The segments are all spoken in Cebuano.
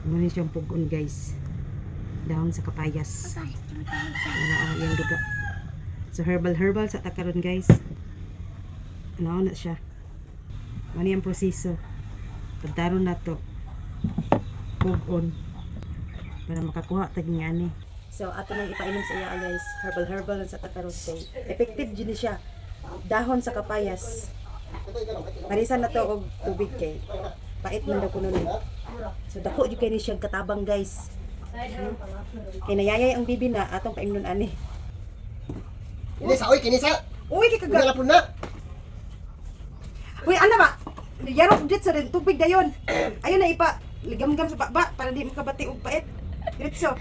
Muna siyang pugon, guys. Dahon sa kapayas. Ano ang iyang duga. So herbal herbal sa takaron, guys. Ano na siya. Ano yung proseso. Pagdaron na to. Pugon. Para makakuha tag ani. So ato nang ipainom sa iya, guys. Herbal herbal lang sa takaron kay effective jud ni siya. Dahon sa kapayas. Parisan na to og tubig kay pait man daw kuno ni. So dako jud kay ni siya katabang, guys. Kay nayayay ang bibi na atong paimnon ani. Kinisa, oy, kinisa. Uy, kay kaga. Wala po na. Uy, ano ba? Yarok dit sa rin tubig dayon. Ayun na ipa ligamgam sa baba para di makabati og pait. Diretso.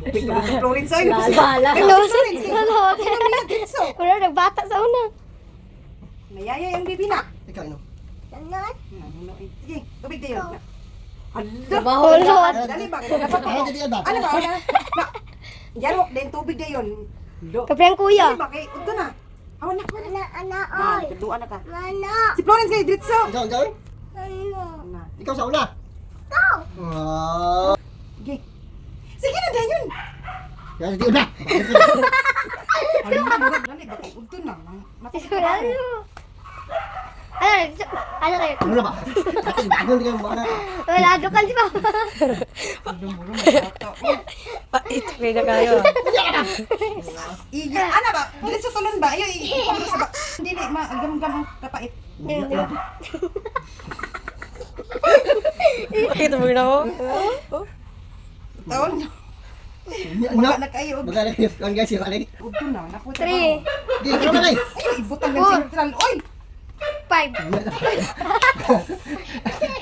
Tubig na sa Florence ay. Lala. Florence. Ano diretso? Wala, nagbata sa una. Nayayay ang bibi na. Ikaw, ino. Ano, eh. Sige, tubig dayon. Hala. Wala. Dali ba? Dapat Ay, dali ba? Ano ba? Na. Yarok din tubig dayon. Kape ang kuya. Dali ba kay udto na. Awan na ko na. Ana, Ah, oy. tuduan na ka. Mana. Si Florence kay diretso. Ikaw, ikaw. Ano? Na. Ikaw sa una. Ah. Sige. Sige na dayon. Yan, di una. Ano na murag dali ba kay udto na. Wala. Ano, ano kayo? Ano na ba? Bagon ka mo na. Wala, dukan si Papa. Pait, kaya na kayo. Iya, ana ba? Diretso tulon ba? Ayo, i sa ba. Dili maagam-gam ang kapait. Pakita mo na ako. Taon. Una. Wala na kayo og Magkano kayo? Ang guys, yung alay. udto na. Naku. 3, Di, ikaw na kay. Ayo, ibutang ng sentral. Oy! 5.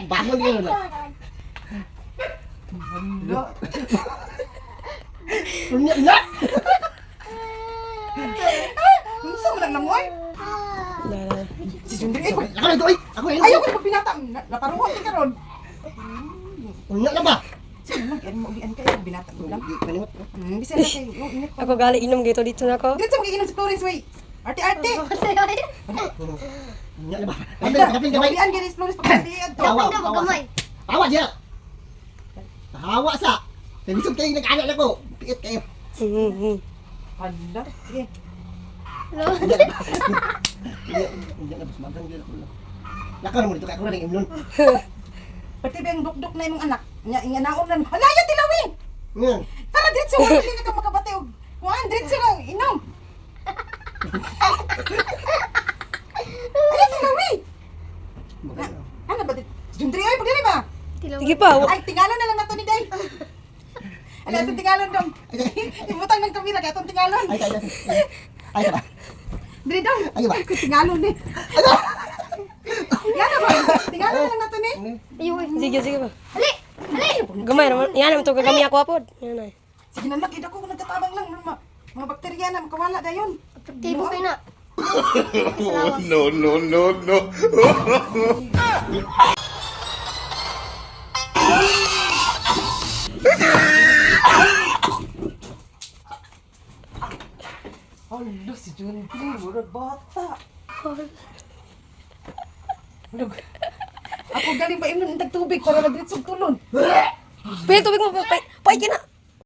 Bagon ka na. Hala. Unya na. Unsa man lang namoy? Si Jundri ay. Ako na ito, oy. Ako na Ayaw ito. ko na binata. Naparuha ka karon. Unya na ba? Sige lang, kaya mo ulian kayo binata mo lang. Di, kanimot. Bisan na kayo. Oh, init pa. Ako gali inom gito dito na ako. Diretso magiinom si Florence way. Arte arte. Unya na ba? Kapin, kapin, kapin. Ulian gani si Florence pagkabian to. Tawa, Kapin na, tawa. gamay. Tawa siya. Tawa sa. Kaya kayo nag-anak na ko. Piit kayo. Hala. Sige. Unya na ba? Unya, unya na ba? Magang yun ako na. Lakaw na mo dito kaya ako na rin imnon. Pati ba yung dukduk na imong anak? Nya inga naom na. Hala ya tilawi. Ngayon. Tara diretso wala dili na ka makabati og kuan diretso lang inom. Ay tilawi. Maganda. Ano ba dit? Jundri ay pagdali ba? Sige pa. Ay tingalon na lang nato ni Day. Ala atong tingalon dong. Ibutang ng kamera kay atong tingalon. Ay, ay, ay. Ay, ba? Diri dong. Ay, ba? Tingalon ni. Yan na ba? Tingalon na lang nato ni. Ayun. Sige, sige pa. Ali! Ali! Gamay naman. Yan naman to gagamay ako apod. Yan ay. Sige na laki dako kung nagkatabang lang mga bakterya na makawala dayon. Epektibo kayo na. No, no, no, no. Hala, si Jundri, murag bata. Murag. Ako galing pa imnon intag tubig para madiretsog tulon. Pili tubig mo. Pait, pait ka na.